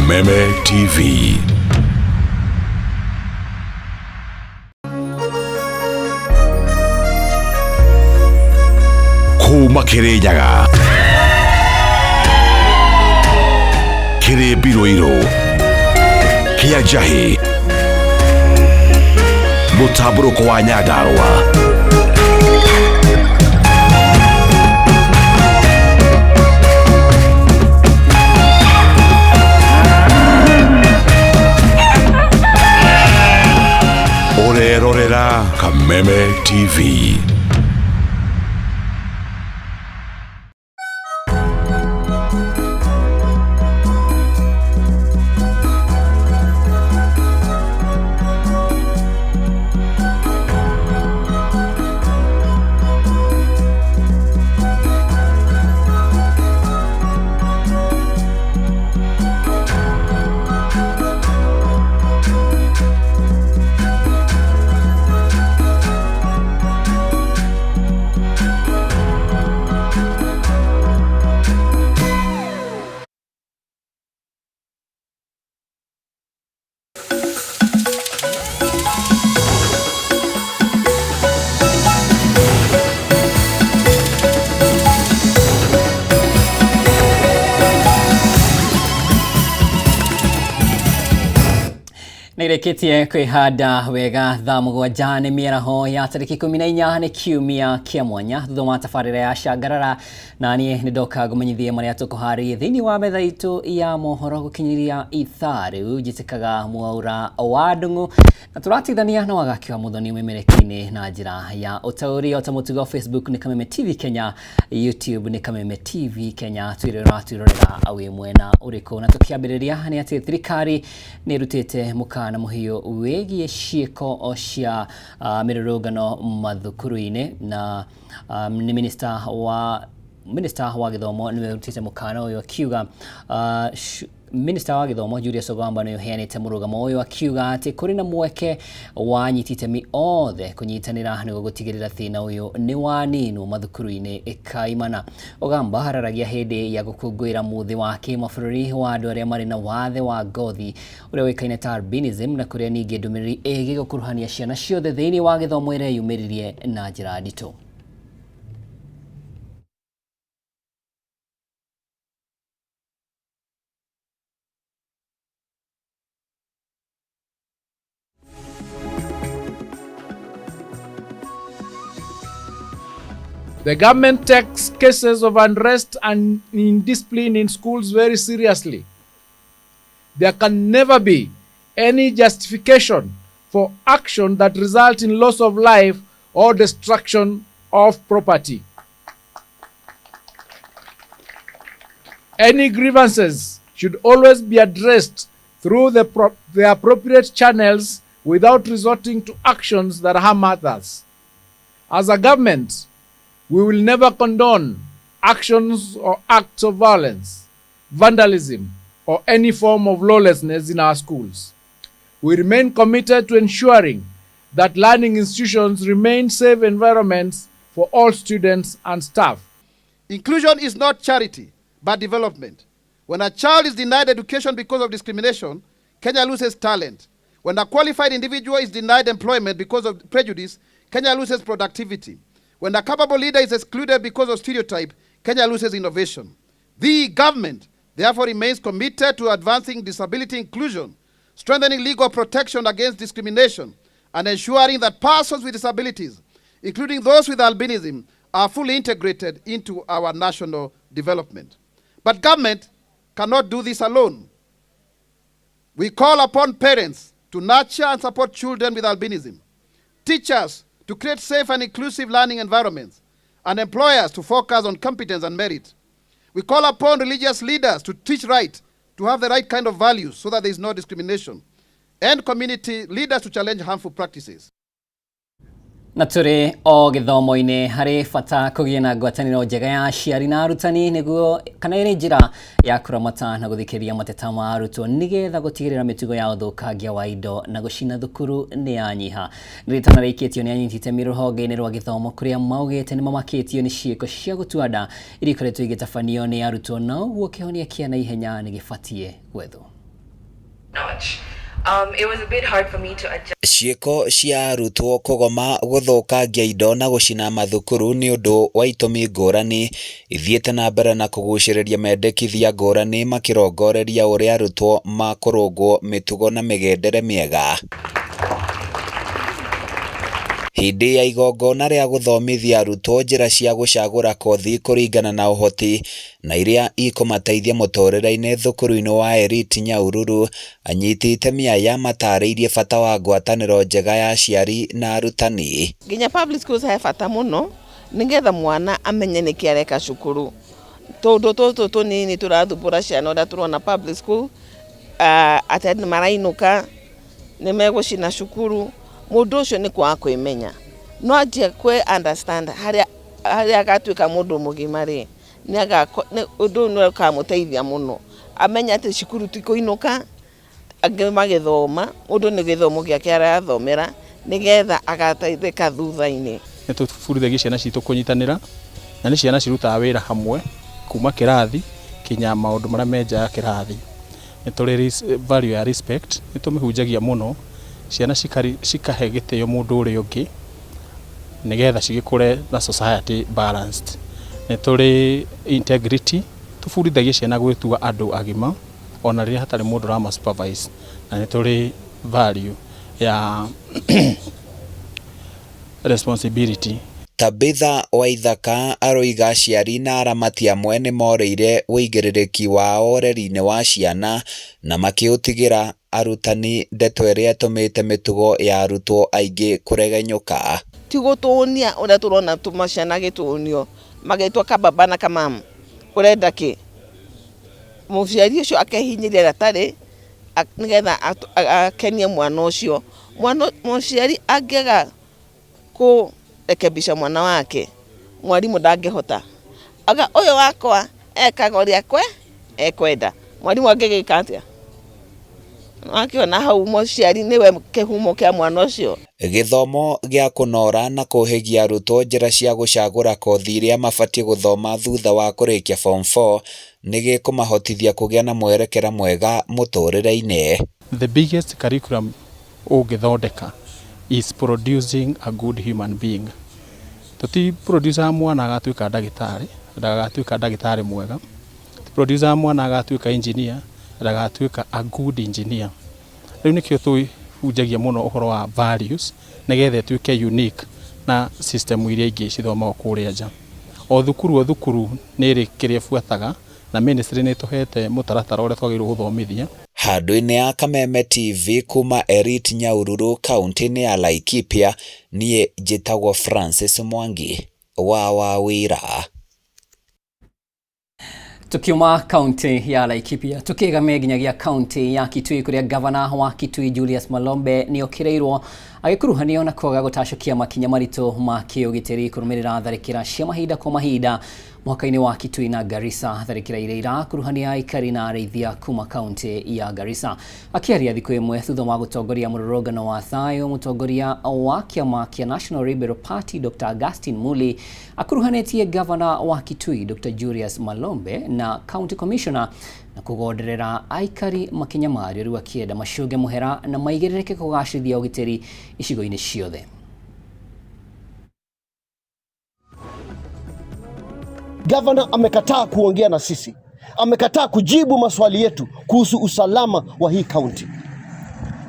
Kameme TV. Kuma Kirinyaga kĩrĩ mbirũirũ kĩa njahĩ mũtambũrũko wa Nyandarũa. Ũrerorera Kameme TV. Nĩrĩkĩtie kwĩhanda wega thaa 7 nĩ mĩaraho ya tarĩki 14 nĩ kiumia kĩa mwanya thutha wa tabarĩra ya Cangarara, na niĩ nĩ ndoka ngũmenyithie marĩa tũkũharĩrie thĩinĩ wa metha itũ ya mohoro gũkinyĩria ithaa rĩu. Njĩtĩkaga Mwaura wa Ndung'u na tũratithania na Wagaki wa Muthoni ũmemereki-inĩ na njĩra ya ũtaũri. O ta mũtugo, Facebook nĩ Kameme TV Kenya, YouTube nĩ Kameme TV Kenya. Twĩre ũratwĩrorera wĩ mwena ũrĩkũ. Na tũkĩambĩrĩria nĩ atĩ thirikari nĩ ĩrutĩte mũkana mũhiũ wĩgiĩ ciĩko cia mĩrũrũngano mathukuru-inĩ, na nĩ minister wa gĩthomo nĩwe ũrutĩte mũkana ũyũ akiuga Minista wa gĩthomo Julius Ogamba nĩ ũheanĩte mũrũgamo ũyũ akiuga atĩ kũrĩ na mweke wa anyiti itemi othe kũnyitanĩra nĩguo gũtigĩrĩra thĩna ũyũ nĩ waninwo mathukuru-inĩ kaimana. Ogamba araragia hĩndĩ ya gũkũngũĩra mũthĩ wa kĩmabũrũri wa andũ arĩa marĩ na wathe wa ngothi ũrĩa ũĩkaine ta albinism, na kũrĩa ningĩ ndũmĩrĩri ĩgiĩ gũkuruhania ciana ciothe thĩinĩ wa gĩthomo ĩreyumĩririe na njĩra nditũ. The government takes cases of unrest and indiscipline in schools very seriously. There can never be any justification for action that results in loss of life or destruction of property. Any grievances should always be addressed through the appropriate channels without resorting to actions that harm others. As a government, we will never condone actions or acts of violence, vandalism, or any form of lawlessness in our schools. We remain committed to ensuring that learning institutions remain safe environments for all students and staff. Inclusion is not charity, but development. When a child is denied education because of discrimination, Kenya loses talent. When a qualified individual is denied employment because of prejudice, Kenya loses productivity. When a capable leader is excluded because of stereotype, Kenya loses innovation. The government therefore remains committed to advancing disability inclusion, strengthening legal protection against discrimination, and ensuring that persons with disabilities, including those with albinism, are fully integrated into our national development. But government cannot do this alone. We call upon parents to nurture and support children with albinism, teachers to create safe and inclusive learning environments, and employers to focus on competence and merit. We call upon religious leaders to teach right, to have the right kind of values so that there is no discrimination, and community leaders to challenge harmful practices. Na tũrĩ o gĩthomo-inĩ, harĩ bata kũgĩa na ngwatanĩro njega ya aciari na arutani nĩguo kana ĩrĩ njĩra ya kũramata na gũthikĩrĩria mateta ma arutwo nĩgetha gũtigĩrĩra mĩtugo ya ũthũkangia wa indo na gũcina thukuru nĩ yanyiha. Nĩ rĩtana rĩikĩtio nĩ anyiti itemi rũhonge-inĩ rwa gĩthomo kũrĩa maugĩte nĩ mamakĩtio nĩ ciĩko cia gũtua nda iria ikoretwo igĩtabanio nĩ arutwo, na ũguo kĩhonia kĩa naihenya nĩ gĩbatiĩ gwethwo. Notch. It was a bit hard for me to adjust. Ciĩko cia arutwo kũgoma gũthũkangia indo na gũcina mathukuru nĩ ũndũ wa itũmi ngũrani ithiĩte na mbere na kũgucĩrĩria mendekithia ngũrani makĩrongoreria ũrĩa arutwo makũrũngwo mĩtugo na mĩgendere mĩega. Hĩndĩ ya igongona rĩa gũthomithia arutwo njĩra cia gũcagũra kothi kũringana na ũhoti na iria ikũmateithia mũtũrĩre-inĩ thukuru-inĩ wa Elite Nyahururu, anyiti itemi aya matarĩirie bata wa ngwatanĩro njega ya aciari na arutani. Nginya public schools he bata mũno nĩgetha mwana amenye nĩkĩ areka cukuru, tũndũ tũtũ tũnini tũrathumbũra ciana ũrĩa tũrona public school, atĩ nĩ marainũka nĩ megũcina cukuru. Mũndũ ũcio nĩ kwaga kwĩmenya, no anjie kwĩ understand harĩa harĩa agatuĩka mũndũ mũgima rĩ, ũndũ ũyũ nĩ ũkamũteithia mũno amenye atĩ cukuru ti kũinũka angĩ magĩthoma, mũndũ nĩ gĩthomo gĩake arathomera nĩgetha agateithĩka thutha-inĩ. Nĩ tũbundithagia ciana citũ kũnyitanĩra na nĩ ciana cirutaga wĩra hamwe kuma kĩrathi kinya maũndũ marĩa me nja ya kĩrathi. Nĩ tũrĩ value ya respect, nĩ tũmĩhunjagia mũno, ciana cikahe gĩtĩo mũndũ ũrĩa ũngĩ nĩgetha cigĩkũre na society balanced. Nĩ tũrĩ integrity, tũbundithagia ciana gwĩtua andũ agima ona rĩrĩa hatarĩ mũndũ ũrama supervise, na nĩ tũrĩ value ya responsibility. Tabitha Waithaka aroiga aciari na aramati amwe nĩ morĩire ũigĩrĩrĩki wao ũreri-inĩ wa ciana na makĩũtigĩra arutani, ndeto ĩrĩa ĩtũmĩte mĩtugo ya arutwo aingĩ kũregenyũka. Ti gũtũnia ũrĩa tũrona tũma ciana gĩtũnio magĩtwo kababa na kamamu, ũrenda kĩ? Mũciari ũcio akehinyĩria atarĩ nĩgetha akenie mwana ũcio. Mwana mũciari angĩaga kũrekebisha mwana wake, mwarimũ ndangĩhota. Aga ũyũ wakwa ekaga ũrĩa ekwenda, mwarimũ angĩgĩka atĩa? Wakĩona hau mũciari nĩwe kĩhumo kĩa mwana ũcio. Gĩthomo gĩa kũnora na kũhĩgia arutwo njĩra cia gũcagũra kothi iria mabatiĩ gũthoma thutha wa kũrĩkia form 4 nĩ gĩkũmahotithia kũgĩa na mwerekera mwega mũtũrĩre-inĩ. The biggest curriculum ũngĩthondeka is producing a good human being. Tũti produce mwana agatuĩka ndagĩtarĩ, ndagatuĩka ndagĩtarĩ mwega. Produce mwana agatuĩka engineer, ndagatuĩka a good engineer. Rĩu nĩkĩo tũhunjagia mũno ũhoro wa values nĩgetha ĩtuĩke unique na system iria ingĩ cithomagwo kũrĩa nja. O thukuru nĩ ĩrĩ kĩrĩa ĩbuataga na ministry nĩ ĩtũhete mũtaratara ũrĩa twagĩrĩirwo gũthomithia. Handũ-inĩ ya Kameme TV kuma Elite Nyahururu kaunti-inĩ ya Laikipia, niĩ njĩtagwo Francis Mwangi wa Wawĩra. Tukiuma kaunti ya Laikipia tukigamia nginyagia kaunti ya Kitui kuria gavana wa Kitui Julius Malombe ni okireirwo agĩkuruhanio na kwaga gũtacũkia makinya maritũ ma kĩũgitĩri kũrũmĩrĩra tharĩkĩra cia mahinda kwa mahinda mũhaka-inĩ wa Kitui na Garissa. Tharĩkĩra iria irakuruhania aikari na arĩithia kuma kaunti ya Garissa. Akĩaria thikũ ĩmwe thutha wa gũtongoria mũrũrũngano wa thayũ, mũtongoria wa kĩama kĩa National Liberal Party Dr. Augustine Muli akuruhanĩtie gavana wa Kitui Dr. Julius Malombe na county commissioner na kũgonderera aikari makinyamario rĩu akĩenda macũnge mũhera na maigĩrĩrĩke kũgacĩrithia ũgitĩri icigo-inĩ ciothe. Gavana amekataa kuongea na sisi, amekataa kujibu maswali yetu kuhusu usalama wa hii county.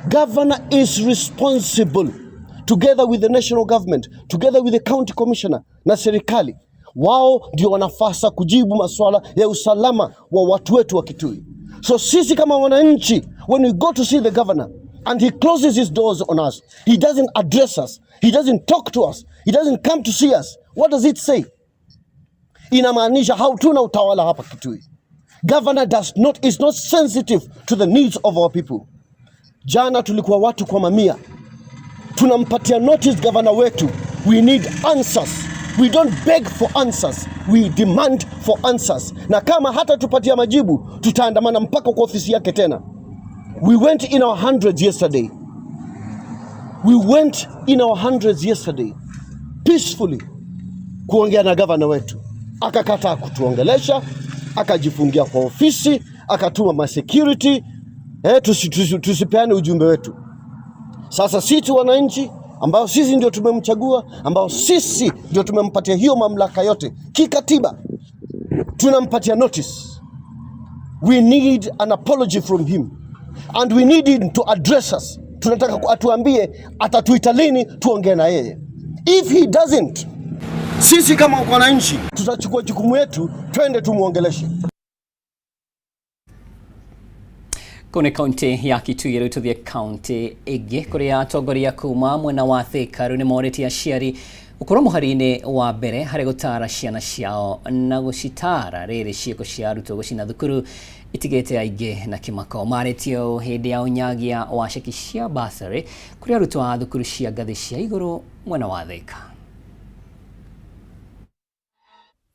Governor is responsible together with the national government, together with the county commissioner na serikali. Wao ndio wanafasa kujibu maswala ya usalama wa watu wetu wa Kitui. So sisi kama wananchi, when we go to see the governor and he closes his doors on us, he doesn't address us, he doesn't talk to us, he doesn't come to see us, what does it say? Inamaanisha hatuna utawala hapa Kitui. Governor does not, is not sensitive to the needs of our people. Jana tulikuwa watu kwa mamia, tunampatia notice governor wetu, we need answers. We don't beg for answers, we demand for answers. Na kama hata tupatia majibu, tutaandamana mpaka kwa ofisi yake tena. We went in our hundreds yesterday. We went in our hundreds yesterday peacefully kuongea na gavana wetu, akakataa kutuongelesha, akajifungia kwa ofisi, akatuma ma security. Tusipeane ujumbe wetu. Sasa sisi wananchi ambao sisi ndio tumemchagua, ambao sisi ndio tumempatia hiyo mamlaka yote kikatiba, tunampatia notice. We need an apology from him and we need him to address us. Tunataka atuambie atatuita lini tuongee na yeye. If he doesn't, sisi kama wananchi tutachukua jukumu yetu, twende tumuongeleshe. Kũu nĩ kaunti ya Kitui. Rĩu tũthiĩ kaunti ĩngĩ kũrĩa atongoria kuma mwena wa Thika rĩu nĩ morĩtie aciari gũkorwo mũhari-inĩ wa mbere harĩ gũtara ciana ciao na gũcitara rĩrĩ ciĩko cia arutwo gũcina thukuru itigĩte aingĩ na kĩmako. Marĩtie ũũ hĩndĩ ya ũnyagia wa ceki cia bursary kũrĩ arutwo a thukuru cia ngathĩ cia igũrũ mwena wa Thika.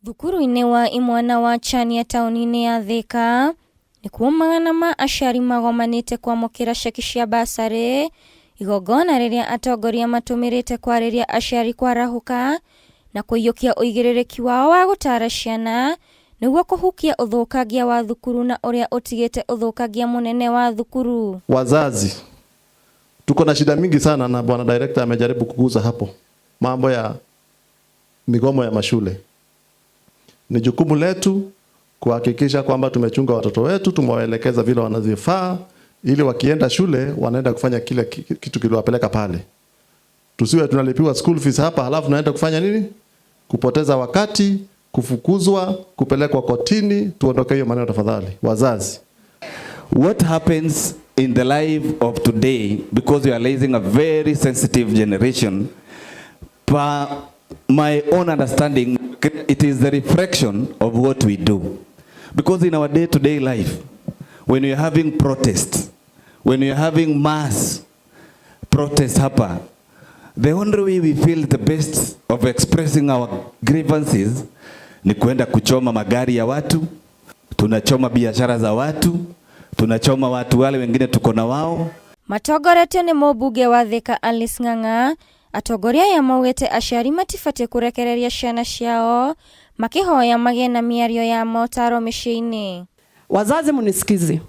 Thukuru-inĩ wa imwana wa Chania taũni-inĩ ya Thika nĩkuo magana ma aciari magomanĩte kwamũkĩra ceki cia basarĩ, igongona rĩrĩa atongoria matũmĩrĩte kwarĩria aciari kwarahũka na kũiyũkia ũigĩrĩrĩki wao wa gũtara ciana nĩguo kũhukia ũthũkangia wa thukuru na ũrĩa ũtigĩte ũthũkangia mũnene wa thukuru. Wazazi tuko na shida mingi sana, na bwana director amejaribu kuguza hapo mambo ya migomo ya mashule. Ni jukumu letu kuhakikisha kwamba tumechunga watoto wetu, tumewaelekeza vile wanavyofaa, ili wakienda shule wanaenda kufanya kile kitu kiliwapeleka pale. Tusiwe tunalipiwa school fees hapa halafu tunaenda kufanya nini? Kupoteza wakati, kufukuzwa, kupelekwa kotini. Tuondoke hiyo maneno tafadhali, wazazi. What happens in the life of today, because we are raising a very sensitive generation, per my own understanding, it is the reflection of what we do. Because in our day-to-day life, when we are having protests, when we are having mass protests hapa, the only way we feel the best of expressing our grievances ni kuenda kuchoma magari ya watu, tunachoma biashara za watu, tunachoma watu wale wengine tuko na wao. Matongoretio nĩ mũmbunge wa Thika Alice Ng'ang'a, atongoria aya maugĩte aciari matibatiĩ kũrekereria ciana ciao makĩhoya magĩe na mĩario ya motaro mĩciĩ-inĩ. Wazazi mnisikize.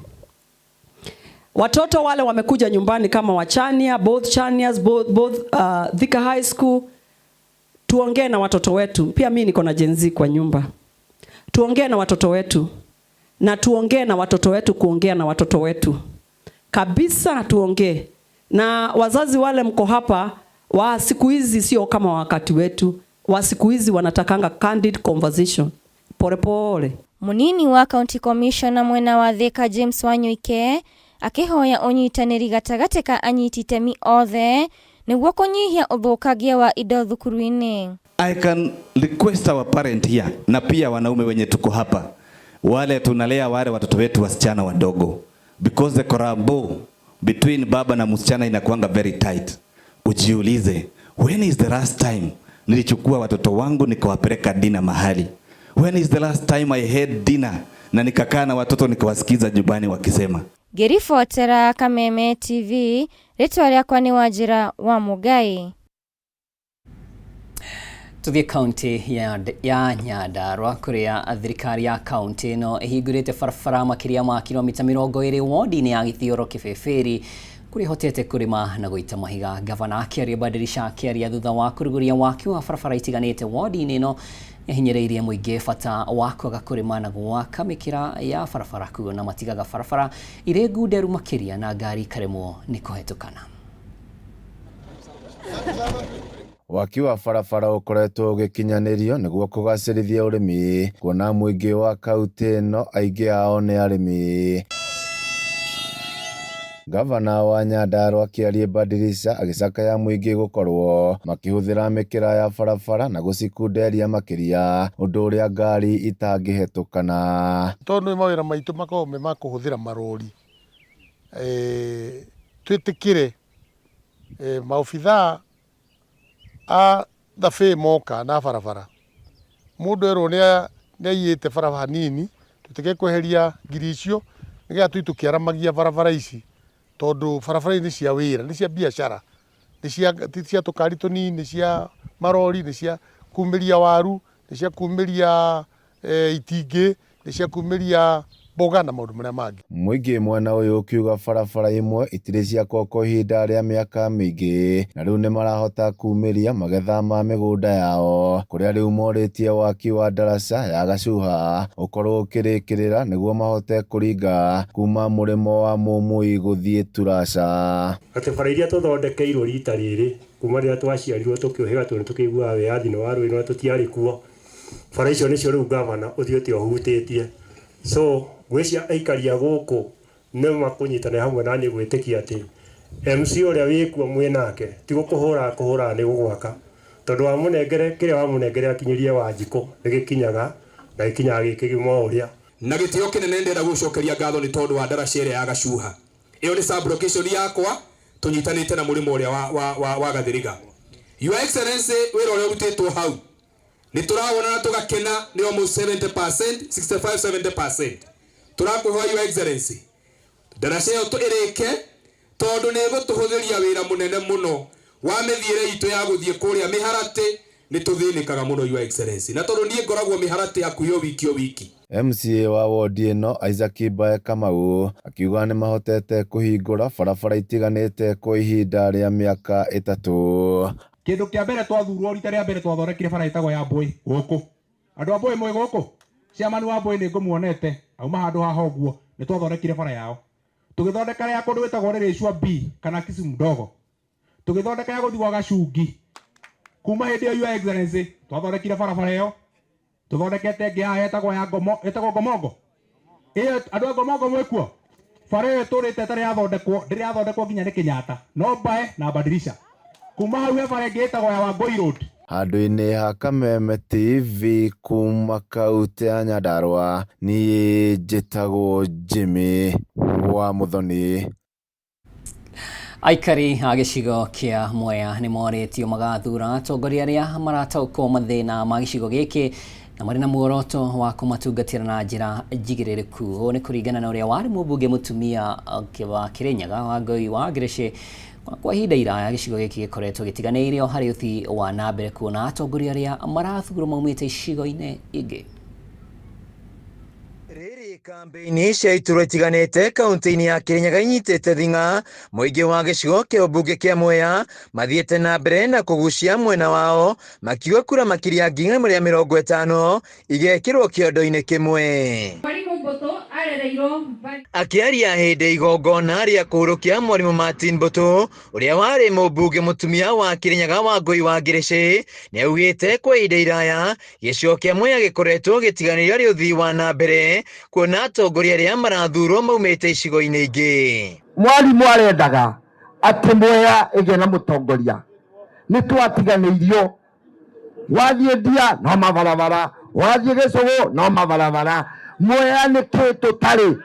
Watoto wale wamekuja nyumbani kama wachania, both Chanias, both Thika High School, tuongee na watoto wetu. Pia mimi niko na Gen Z kwa nyumba. Tuongee na watoto wetu. Na tuongee na watoto wetu, kuongea na watoto wetu. Kabisa tuongee. Na wazazi wale mko hapa, wa siku hizi sio kama wakati wetu. Wa siku hizi wanatakanga candid conversation. Pole pole. Munini wa County Commissioner mwena wa Thika James Wanyoike akĩhoya ũnyitanĩri gatagatĩ ka anyiti itemi othe nĩguo kũnyihia ũthũkangia wa indo thukuru-inĩ. I can request our parent here na pia wanaume wenye tuko hapa, wale tunalea wale watoto wetu wasichana wadogo, because the collabo between baba na msichana inakuanga very tight. Ujiulize, when is the last time nilichukua watoto wangu nikawapeleka dinner mahali? When is the last time I had dinner na nikakaa na watoto nikawasikiza nyumbani wakisema? Ngĩribotera Kameme TV, rĩtwa rĩakwa nĩ Wanjĩra wa Mũngai. Tuthiĩ kaunti ya Nyandarua kũrĩa thirikari ya kaunti ĩno ĩhingũrĩte barabara makĩria ma kilomita 20 wodi-inĩ ya Gĩthioro Kĩbĩbĩri kũrĩa ĩhotete kũrĩma na gũita mahiga. Gavana akĩaria Badirisha akĩaria thutha wa kũrugũria waki wa barabara itiganĩte wodi-inĩ ĩno nĩahinyĩrĩirie mũingĩ bata wa kwaga kũrĩma na gwaka mĩkĩra ya barabara kuona matigaga barabara irĩ ngunderu makĩria na ngari ikaremwo nĩ kũhetũkana. Waki wa barabara ũkoretwo ũgĩkinyanĩrio nĩguo kũgacĩrithia ũrĩmi, kuona mũingĩ wa kaunti ĩno aingĩ ao nĩ arĩmi. Gavana wa Nyandarua Kĩarie Badirisha agĩcakaya mũingĩ gũkorwo makĩhũthĩra mĩkĩra ya barabara na gũcikunderia makĩria, ũndũ ũrĩa ngari itangĩhetũkana. Tondũ nĩ mawĩra maitũ makoragwo me ma kũhũthĩra marori, twĩtĩkĩre maobithaa a thabĩ moka na barabara, mũndũ erwo nĩ aiyĩte barabara hanini, twĩtĩkĩre kweheria ngiri icio nĩgetha tũthiĩ tũkĩaramagia barabara ici, tondũ barabara ici nĩ cia wĩra, nĩ cia biacara, ti cia tũkari tũnini, nĩ cia marori, nĩ cia kumĩria waru, nĩ cia kumĩria itingĩ, nĩ cia kumĩria Mboga na maũndũ marĩa mangĩ. Mũingĩ mwena ũyũ ũkiuga barabara imwe itirĩ ciakwo kwa ihinda rĩa mĩaka mĩingĩ na rĩu nĩmarahota kumĩria magetha ma mĩgũnda yao kũrĩa rĩu morĩtie waki wa ndaraca ya Gacuha ũkorwo ũkĩrĩkĩrĩra nĩguo mahote kũringa kuma mũrĩmo wa Mũmũi gũthiĩ Turaca. Atĩ bara iria tũthondekeirwo rita rĩrĩ kuma rĩrĩa twaciarirwo tũkĩũhĩga tondũ nĩtũkĩiguaga wĩyathi nĩ warũĩ no tũtiarĩ kuo, bara icio nĩcio rĩu ngavana ũthiĩte ũhutĩtie. So ngwĩciria aikari a gũkũ nĩ makũnyitanĩra hamwe na niĩ gwĩtĩkia atĩ MC ũrĩa wĩkuo mwĩ nake ti gũkũhũra akũhũraga nĩ gũgwaka, tondũ wamũnengere kĩrĩa wamũnengere akinyĩrie Wanjikũ nĩ gĩkinyaga na gĩkinyaga gĩ kĩgima o ũrĩa. Na gĩtĩo kĩnene ndĩrenda gũgũcokeria ngatho nĩ tondũ wa ndaraca ĩrĩa ya Gacuha. Ĩyo nĩ sub location yakwa tũnyitanĩte na mũrĩmo ũrĩa wa Gathiriga. Your Excellency, wĩra ũrĩa ũrutĩtwo hau nĩ tũrawona na tũgakena nĩ almost 70%, 65-70%. Tũrakũhoya Your Excellency, ndaraca ĩyo ĩrĩke tondũ nĩ ĩgũtũhũthĩria wĩra mũnene mũno wa mĩthiĩre itũ ya gũthiĩ kũrĩa mĩharatĩ. Nĩ tũthĩnĩkaga mũno Your Excellency, na tondũ niĩ ngoragwo mĩharatĩ hakuhĩ o wiki o wiki. MCA wa wodi ĩno Isaac Mbae Kamau akiuga nĩmahotete kũhingũra barabara itiganĩte kwa ihinda rĩa mĩaka 3. Kĩndũ kĩa mbere twathurwo rita rĩa mbere twathondekire bara ĩtagwo ya Mbũĩ gũkũ. Andũ a Mbũĩ mwĩ gũkũ? Chairman wa Mbũĩ nĩ ngũmuonete auma handũ haha ũguo, nĩ twathondekire bara yao. Tũgĩthondeka ya kũndũ gwĩtagwo Rĩrĩcua B kana Kisumu Ndogo. Tũgĩthondeka ya gũthiĩ gwa Gacungi. Kuma hĩndĩ ĩyo Your Excellency twathondekire barabara ĩyo. Tũthondekete ĩngĩ haha ĩtagwo ya Ngomo, ĩtagwo Ngomongo. Ĩyo andũ a Ngomongo mwĩkuo? Bara ĩyo ĩtũrĩte ĩtarĩ yathondekwo, ndĩrĩ yathondekwo nginya nĩ Kenyatta. No mbae na badilisha. Kuma hau he bara ĩngĩ ĩtagwo ya Wangũi Road. Handũ-inĩ ha Kameme TV kuma kaunti ya Nyandarua, niĩ njĩtagwo Jimmy wa Muthoni. Aikari a gĩcigo kĩa Mwea nĩ morĩtio magathura atongoria arĩa marataũkwo mathĩna ma gĩcigo gĩkĩ na marĩ na muoroto wa kũmatungatĩra na njĩra njigĩrĩrĩku. Ũũ nĩ kũringana na ũrĩa warĩ mũmbunge mũtumia wa Kĩrĩnyaga Wangũi wa Ngĩrĩcĩ. Kwa ihinda iraya gĩcigo gĩkĩ gĩkoretwo gĩtiganĩirio harĩ ũthii wa na mbere kuona atongoria arĩa marathurwo maumĩte icigo-inĩ ingĩ. Rĩrĩ kambĩini cia iturwa itiganĩte kaunti-inĩ ya Kĩrĩnyaga inyitĩte thing'a, mũingĩ wa gĩcigo kĩa ũmbunge kĩa Mwea mathiĩte na mbere na kũgucia mwena wao makiuga kura makĩria 150,000 igekĩrwo kĩondo-inĩ kĩmwe. Akĩaria hĩndĩ igongona rĩa kũhurũkia mwarimũ Martin Mbũtũ ũrĩa warĩ mũmbunge mũtumia wa Kĩrĩnyaga Wangũi wa Ngĩrĩcĩ, nĩaugĩte kwa ihinda iraya gĩcigo kĩa Mwea gĩkoretwo gĩtiganĩrio harĩ ũthii wa na mbere kuona atongoria arĩa marathurwo maumĩte icigo-inĩ ingĩ. Mwarimũ arendaga atĩ Mwea ĩgĩe na mũtongoria, nĩ twatiganĩirio. Wathiĩ Ndia no mabarabara, wathiĩ Gĩcũgũ no mabarabara. Mwea nĩ kĩ tũtarĩ?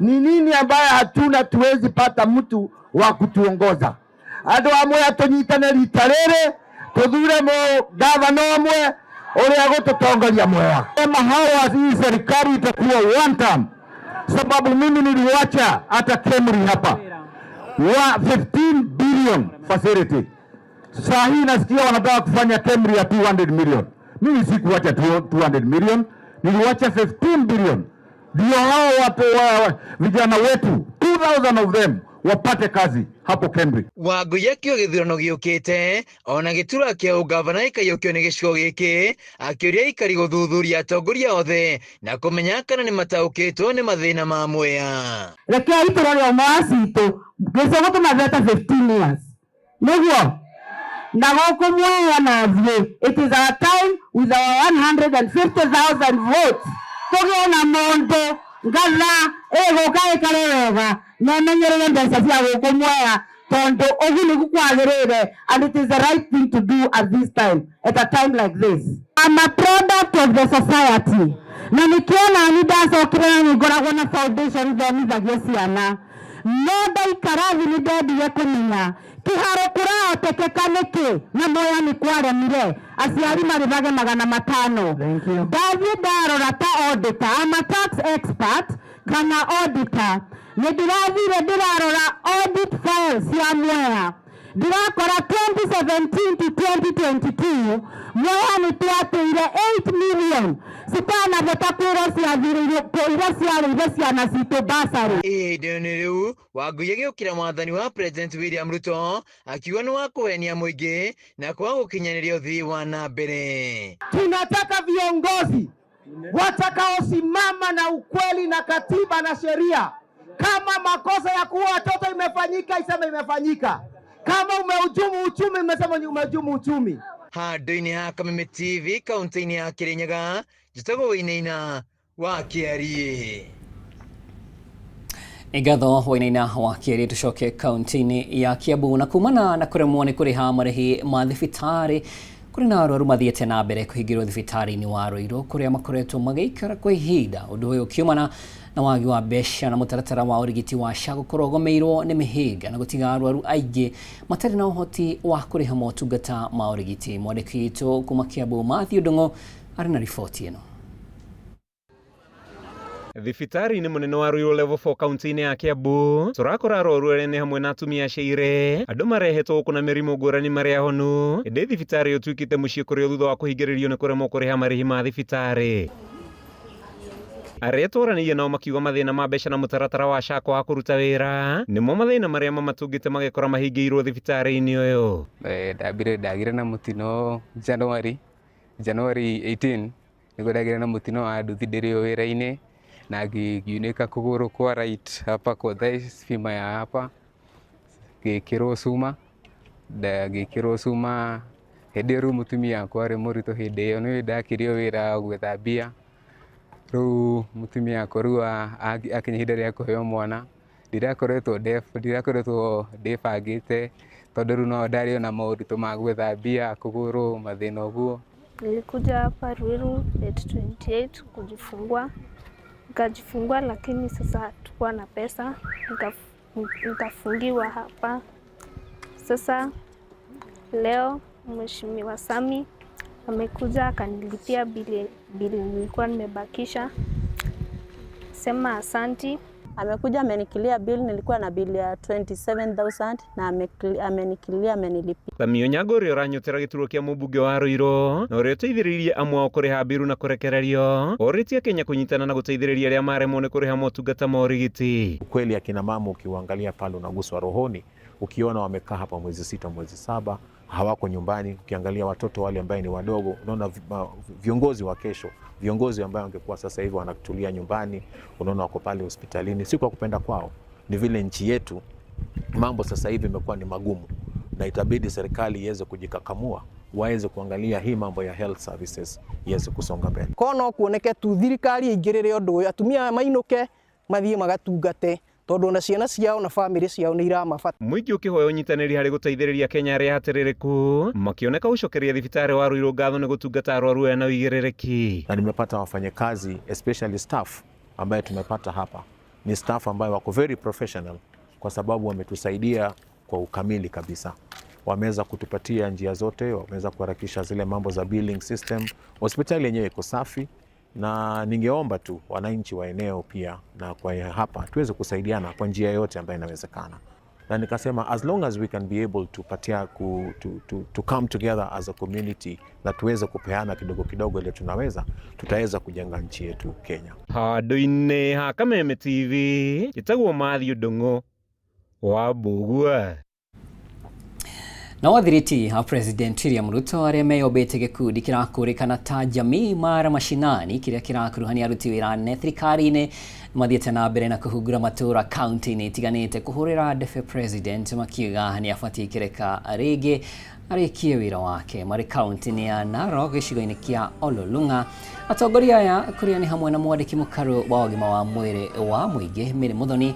Ni nini ambaye hatuna tuwezi pata mtu wa kutuongoza? Andũ a Mwea tũnyitane rita rĩrĩ, tũthure gavana ũmwe ũrĩa gũtũtongoria Mwea. Kama hawa hii serikali itakuwa one term, sababu mimi niliwacha hata KEMRI hapa wa 15 billion facility. Saa hii nasikia wanataka kufanya KEMRI ya 200 million. Mimi sikuwacha 200 million, niliwacha 15 billion. Ndio hao watu wa vijana wetu 2000 of them wapate kazi hapo KEMRI. Wangũi akĩoya gĩthurano gĩũkĩte ona gĩturwa kĩa ũgavana gĩkaiyũkio nĩ gĩcigo gĩkĩ, akĩũria aikari gũthuthuria atongoria othe na kũmenya kana nĩ mataũkĩtwo nĩ mathĩna ma Mwea. Rekei tũrore ũmwe wa citũ gĩcigo tũmathete 15 years nĩguo na gũkũ Mwea na thiĩ, it is our time with our 150,000 votes tũgĩe na mũndũ ngatha ĩgũka ĩkare wega na ĩmenyerere mbeca cia gũkũ Mwea tondũ ũguo nĩguo kwagĩrĩire, and it is the right thing to do at this time, at a time like this. I'm a product of the society na nĩkĩo nani ndacokire na nĩngoragwo na foundation thomithagia ciana, no ndaikara thĩ nĩ ndendire kũmenya kĩharo kũrahotekeka nĩkĩ na Mwea nĩ kwaremire aciari marĩhage 500. Ndathiĩ ndarora ta auditor, I'm a tax expert kana auditor, nĩ ndĩrathire ndĩrarora audit files cia Mwea, ndirakora 2017 to 2022 Mwea nĩ twatĩire 8 million Citanavota kwĩrwo ciathĩrĩirio iria ciarĩire ciana citũ basarĩ. Ihinda-inĩ rĩu Wangui agĩũkĩra mwathani wa President William Ruto akiuga nĩ wa kũhenia mũingĩ na kwaga gũkinyanĩria ũthii wa na mbere. Tunataka viongozi watakaosimama na ukweli na katiba na sheria. Kama makosa ya kuua watoto imefanyika, iseme imefanyika. Kama umehujumu uchumi, imesema ni umehujumu uchumi. Handũ-inĩ ha Kameme TV kaunti-inĩ ya Kirinyaga, njĩtagwo Wainaina wa Kĩariĩ. Ngatho Wainaina wa Kĩariĩ. Tucoke kaunti-inĩ ya Kiambu na kumana na kũremwo nĩ kũrĩha marĩhi ma thibitarĩ kũrĩ na arwaru mathiĩte na mbere kũhingĩrwo thibitarĩ-inĩ wa Ruiru kũrĩa makoretwo magĩikara kwa ihinda, ũndũ ũyũ ũkiumana na wagi wa mbeca na mũtaratara wa ũrigiti wa SHA gũkorwo ũgomeirwo nĩ mĩhĩnga na gũtiga arwaru aingĩ matarĩ na ũhoti wa kũrĩha motungata ma ũrigiti. Mwandĩki witũ kuma Kiambu Matthew Ndung'u arĩ na riboti ĩno. Thibitarĩ-inĩ mũnene wa Ruiru Level 4 kaunti-inĩ ya Kiambu tũrakora arwaru arĩa nĩ hamwe na atumia aceire andũ marehetwo gũkũ na mĩrimũ ngũrani marĩ ahonu, ĩndĩ thibitarĩ ũtuĩkĩte mũciĩ kũrĩ o thutha wa kũhingĩrĩrio nĩ kũremwo kũrĩha marĩhi ma thibitarĩ. Arĩa twaranĩirie nao makiuga mathĩna ma mbeca na mũtaratara wa SHA kwaga kũruta wĩra nĩmo mathĩna marĩa mamatũngĩte magekora mahingĩirwo thibitarĩ-inĩ ũyũ. Ndambire ndagire na mũtino January 18 nĩguo ndagire na mũtino wa nduthi ndĩrĩ o wĩra-inĩ na ngiunĩka kũgũrũ kwa right hapa kwa thigh femur ya hapa ngĩkĩrwo cuma, ngĩkĩrwo cuma hĩndĩ ĩyo rĩu mũtumia wakwa arĩ mũritũ hĩndĩ ĩyo nĩ ndakirio wĩra gwetha mbia. Rĩu mũtumia wakwa rĩu akinya ihinda rĩa kũheo mwana ndirakoretwo ndĩbangĩte tondũ rĩu no ndarĩ ona moritũ ma gwetha mbia kũgũrũ mathĩna ũguo. Nilikuja hapa Ruiru date 28 kujifungua, nikajifungua, lakini sasa hatukuwa na pesa, nikafungiwa hapa. Sasa leo Mheshimiwa Sami amekuja akanilipia bili nilikuwa nimebakisha. Sema asanti. Amekuja amenikilia bill, nilikuwa na bill ya 27,000 na amenikilia, amenilipia. Thamio Nyago ũrĩa ũranyotera gĩturwa kĩa mũmbunge wa Ruiru na ũrĩa ũteithĩrĩirie amwe ao kũrĩha mbiru na kũrekererio orĩtie Kenya kũnyitana na gũteithĩrĩria arĩa maremwo nĩ kũrĩha motungata ma ũrigiti. Kweli akina mama ukiwaangalia pale unaguswa rohoni, ukiona wamekaa hapa mwezi 6 mwezi 7 hawako nyumbani. Ukiangalia watoto wale ambao ni wadogo, unaona viongozi wa kesho, viongozi ambao wangekuwa sasa hivi wanatulia nyumbani, unaona wako pale hospitalini, si kwa kupenda kwao, ni vile nchi yetu mambo sasa hivi imekuwa ni magumu, na itabidi serikali iweze kujikakamua, waweze kuangalia hii mambo ya health services iweze kusonga mbele. Kono kuoneke tu thirikari ingirire undu uyu, atumia mainuke mathie magatungate tondu na ciana ciao na family ciao ni iramabata. Mũingĩ ũkĩhoya ũnyitanĩri harĩ gũteithĩrĩria Kenya arĩa ahatĩrĩrĩku makĩoneka gũcokeria thibitarĩ wa Ruiru ngatho nĩ gũtungata arwaru aya na ũigĩrĩrĩki. Na nimepata wafanyakazi especially staff ambaye tumepata hapa ni staff ambayo wako very professional, kwa sababu wametusaidia kwa ukamili kabisa. Wameweza kutupatia njia zote, wameweza kuharakisha zile mambo za billing system. Hospitali yenyewe iko safi, na ningeomba tu wananchi wa eneo pia na kwa hapa tuweze kusaidiana kwa njia yote ambayo inawezekana. Na nikasema as long as we can be able to patia ku, to come together as a community na tuweze kupeana kidogo kidogo ile tunaweza, tutaweza kujenga nchi yetu Kenya. Handũ-inĩ ha Kameme TV njĩtagwo Matthew Ndung'u wa Mbũgua. Na wathiriti a President William Ruto arĩa meyombĩte gĩkundi kĩrakũrĩkana ta Jamii Mara Mashinani kĩrĩa kĩrakuruhania aruti wĩra anene thirikari-inĩ mathiĩte na mbere na kũhungura matũra kaunti-inĩ itiganĩte kũhũrĩra ndebe President makiuga nĩ abatiĩ kĩreka rĩngĩ arĩkie wĩra wake. Marĩ kaunti-inĩ ya Narok gĩcigo-inĩ kĩa Ololunga, atongoria aya kũrĩa nĩ hamwe na mwandĩki mũkaru wa ũgima wa mwĩrĩ wa mũingĩ Mary Muthoni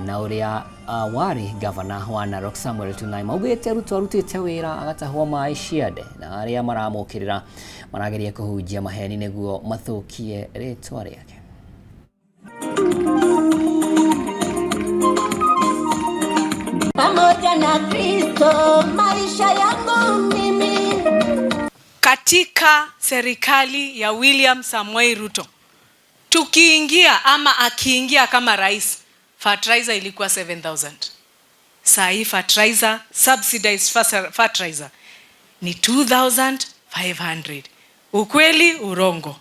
na ũrĩa warĩ gavana wa Narok Samuel Tunai maugĩte Ruto arutĩte wĩra agatahwo maĩ ciande na arĩa maramũkĩrĩra marageria kũhunjia maheni nĩguo mathũkie rĩtwa rĩake. Pamoja na Kristo maisha yangu mimi. Katika serikali ya William Samoei Ruto tukiingia ama akiingia kama rais, fertilizer ilikuwa 7,000. Saa hii fertilizer, subsidized fertilizer ni 2,500. Ukweli urongo?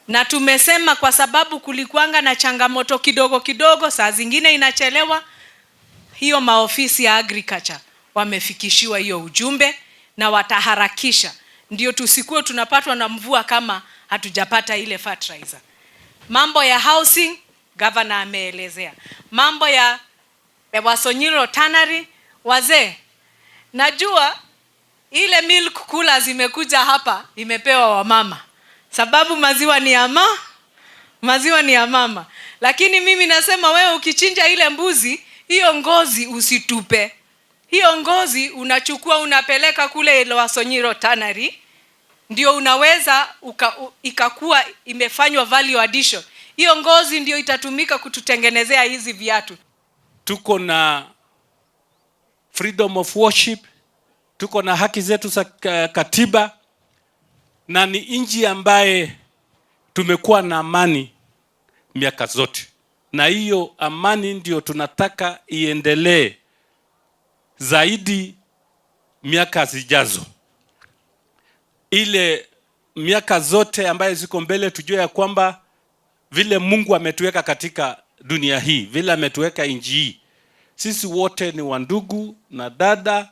Na tumesema kwa sababu kulikuanga na changamoto kidogo kidogo, saa zingine inachelewa, hiyo maofisi ya agriculture wamefikishiwa hiyo ujumbe na wataharakisha, ndio tusikuwe tunapatwa na mvua kama hatujapata ile fertilizer. Mambo ya housing governor ameelezea, mambo ya Wasonyiro Tannery. Wazee, najua ile milk cooler zimekuja hapa imepewa wamama, sababu maziwa ni ya maziwa ni ya mama. Lakini mimi nasema wewe ukichinja ile mbuzi, hiyo ngozi usitupe. Hiyo ngozi unachukua unapeleka kule Wasonyiro Tannery, ndio unaweza ikakuwa imefanywa value addition. Hiyo ngozi ndio itatumika kututengenezea hizi viatu. Tuko na freedom of worship, tuko na haki zetu za katiba, na ni nchi ambaye tumekuwa na amani miaka zote, na hiyo amani ndio tunataka iendelee zaidi miaka zijazo. Ile miaka zote ambayo ziko mbele, tujue ya kwamba vile Mungu ametuweka katika dunia hii, vile ametuweka nchi hii, sisi wote ni wandugu na dada,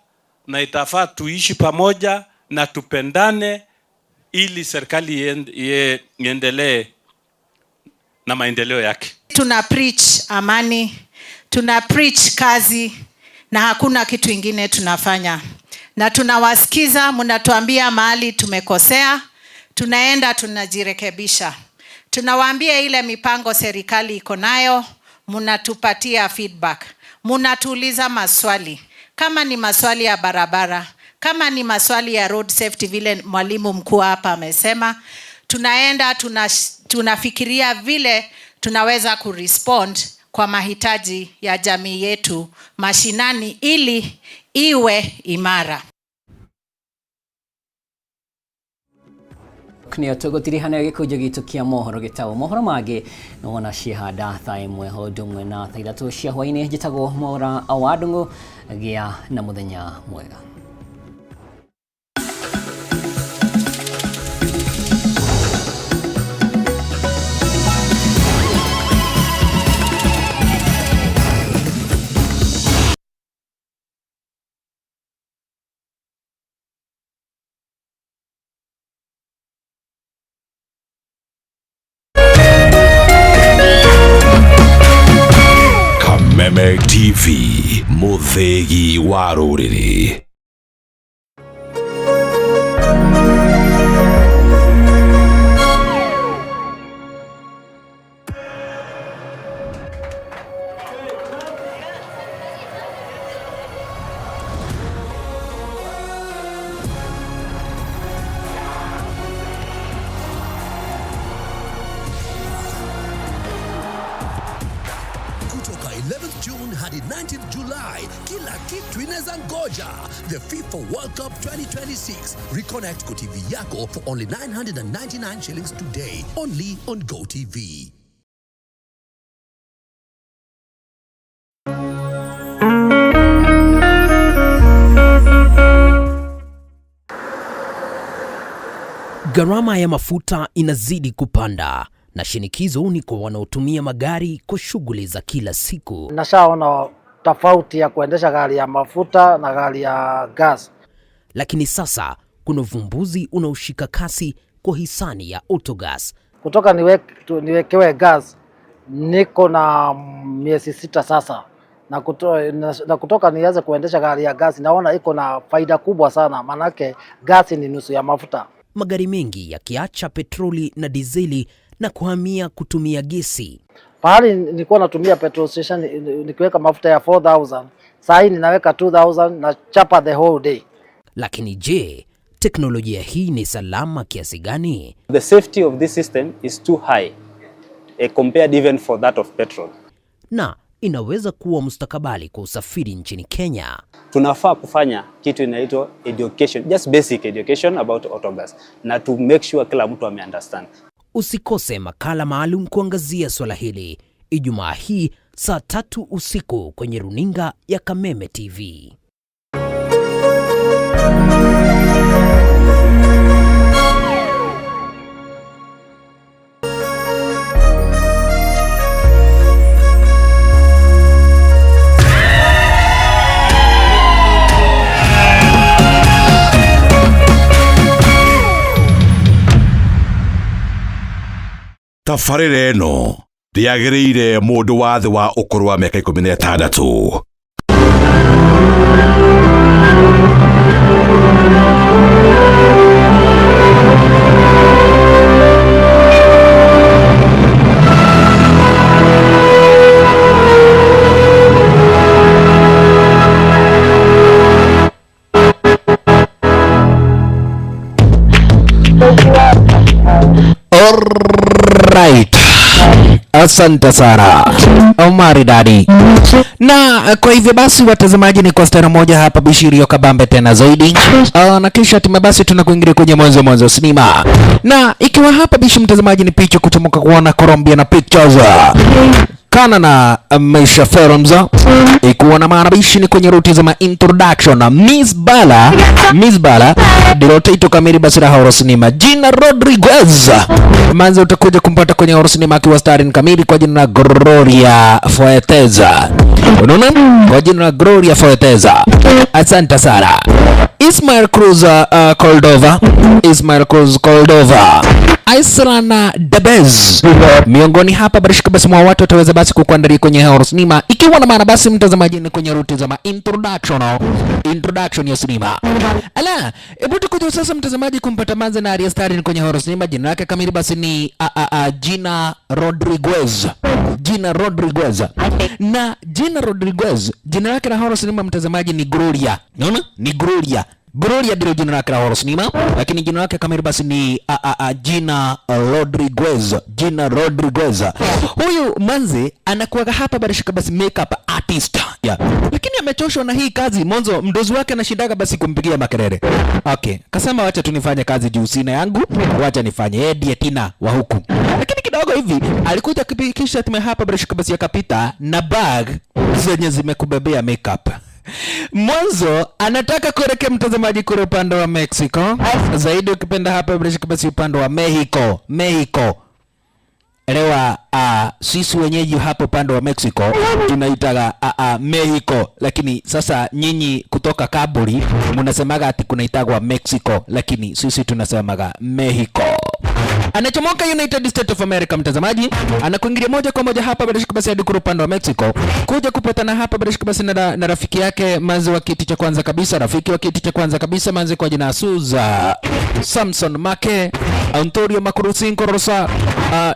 na itafaa tuishi pamoja na tupendane ili serikali iendelee na maendeleo yake. Tuna preach amani, tuna preach kazi na hakuna kitu ingine tunafanya. Na tunawasikiza, mnatuambia mahali tumekosea, tunaenda tunajirekebisha. Tunawaambia ile mipango serikali iko nayo, mnatupatia feedback. Mnatuuliza maswali. Kama ni maswali ya barabara, kama ni maswali ya road safety vile mwalimu mkuu hapa amesema, tunaenda tunafikiria vile tunaweza kurespond kwa mahitaji ya jamii yetu mashinani ili iwe imara. Nĩyo tũgũtirihana gĩkũnjo gitũ kĩa mohoro gĩtagwo mohoro mangĩ nĩwona ciehanda thaa ĩmwe o ũndũ ũmwe na thaa ithatũ cia hwaĩ-inĩ. Njĩtagwo Mwaũra wa Ndung'u, gĩa na mũthenya mwega. Kameme TV, mũthĩgi wa rũrĩrĩ. Kutoka 11th June hadi 19th July, kila kitu inaweza ngoja. The FIFA World Cup 2026. Reconnect GoTV yako for only 999 shillings today. Only on GoTV. Gharama ya mafuta inazidi kupanda na shinikizo ni kwa wanaotumia magari kwa shughuli za kila siku. Nashaona tofauti ya kuendesha gari ya mafuta na gari ya gas. Lakini sasa kuna uvumbuzi unaoshika kasi kwa hisani ya Autogas. Kutoka niwekewe gas niko na miezi 6 sasa. Na kutoka nianze kuendesha gari ya gas naona iko na faida kubwa sana, manake gas ni nusu ya mafuta. Magari mengi yakiacha petroli na dizeli na kuhamia kutumia gesi. Pahali nilikuwa natumia petrol station nikiweka mafuta ya 4,000, saa hii ninaweka 2,000 na chapa the whole day. Lakini je, teknolojia hii ni salama kiasi gani? The safety of this system is too high compared even for that of petrol. Na inaweza kuwa mustakabali kwa usafiri nchini Kenya. Tunafaa kufanya kitu inaitwa education, just basic education about autogas, na to make sure kila mtu ame-understand. Usikose makala maalum kuangazia swala hili Ijumaa hii saa 3 usiku kwenye runinga ya Kameme TV. Tabarĩra ĩno ndĩagĩrĩire mũndũ wa thĩ wa ũkũrũ wa mĩaka 16. Alright. Asante sana maridadi. Na kwa hivyo basi, watazamaji, ni kwa stara moja hapa Bishirio kabambe tena zaidi. Na kisha hatimaye basi tunakuingilia kwenye mwanzo mwanzo sinema, na ikiwa hapa Bishi mtazamaji, ni picha kutomoka kuona Colombia na Pictures kana na Maisha Films, ikiwa na maana bishi ni kwenye ruti za introduction Miss Bala, Miss Bala ndilo title kamili basi la horror cinema. Gina Rodriguez manzi utakuja kumpata kwenye horror cinema akiwa starring kamili kwa jina la Gloria Fuerteza. Unaona, kwa jina la Gloria Fuerteza. Asante sana. Ismael Cruz Cordova, Ismael Cruz Cordova, Islana Debez miongoni hapa barishika basi mwa watu wataweza basi kukuandalia kwenye horror cinema, ikiwa na maana basi mtazamaji ni kwenye ruti za introduction ya cinema. Ala, hebu tukuje sasa mtazamaji kumpata manze na Arya Star kwenye horror cinema. Jina lake kamili basi ni Gina Rodriguez, Gina Rodriguez. Na Gina Rodriguez jina lake la horror cinema mtazamaji ni Gloria. Unaona? Ni Gloria. Gloria ndilo jina lake la horror cinema, lakini jina lake kamili basi ni Gina Rodriguez. Gina Rodriguez. Huyu manze anakuwaga hapa barishika basi makeup artist. Yeah. Lakini amechoshwa na hii kazi mwanzo, mdozi wake anashindaga basi kumpigia makelele. Okay, kasema wacha tu nifanye kazi juu sina yangu, wacha nifanye. Yeye ndiye Tina wa huku. Lakini kidogo hivi alikuja kisha tume hapa barishika basi akapita na bag zenye zimekubebea makeup. Mwanzo anataka kuelekea mtazamaji kule upande wa Mexico, zaidi ukipenda hapa basi upande wa Mexico. Mexico. Elewa, sisi wenyeji hapo upande wa Mexico tunaitaga Mexico, lakini sasa nyinyi kutoka Kaburi mnasemaga ati kunaitagwa Mexico, lakini sisi tunasemaga Mexico. Anachomoka United States of America mtazamaji, anakuingilia moja kwa moja hapa bila basi hadi upande wa Mexico, kuja kupatana hapa bila basi na rafiki yake manzi wa kiti cha kwanza kabisa, rafiki wa kiti cha kwanza kabisa manzi kwa jina Suza Samson Make, Antonio Makurusinko Rosa.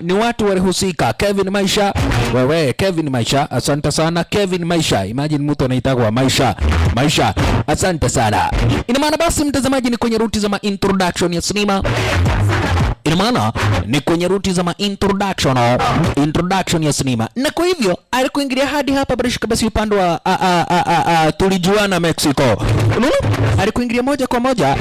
Ni watu walihusika. Kevin Maisha, wewe Kevin Maisha, asante sana Kevin Maisha. Imagine mtu anaitagwa Maisha, Maisha, asante sana. Ina maana basi mtazamaji ni kwenye ruti za introduction ya sinema. Ina maana ni kwenye ruti za introduction ya sinema, na kwa hivyo alikuingilia hadi hapa barishika basi upande wa tulijuana Mexico. Unaona, alikuingilia moja kwa moja.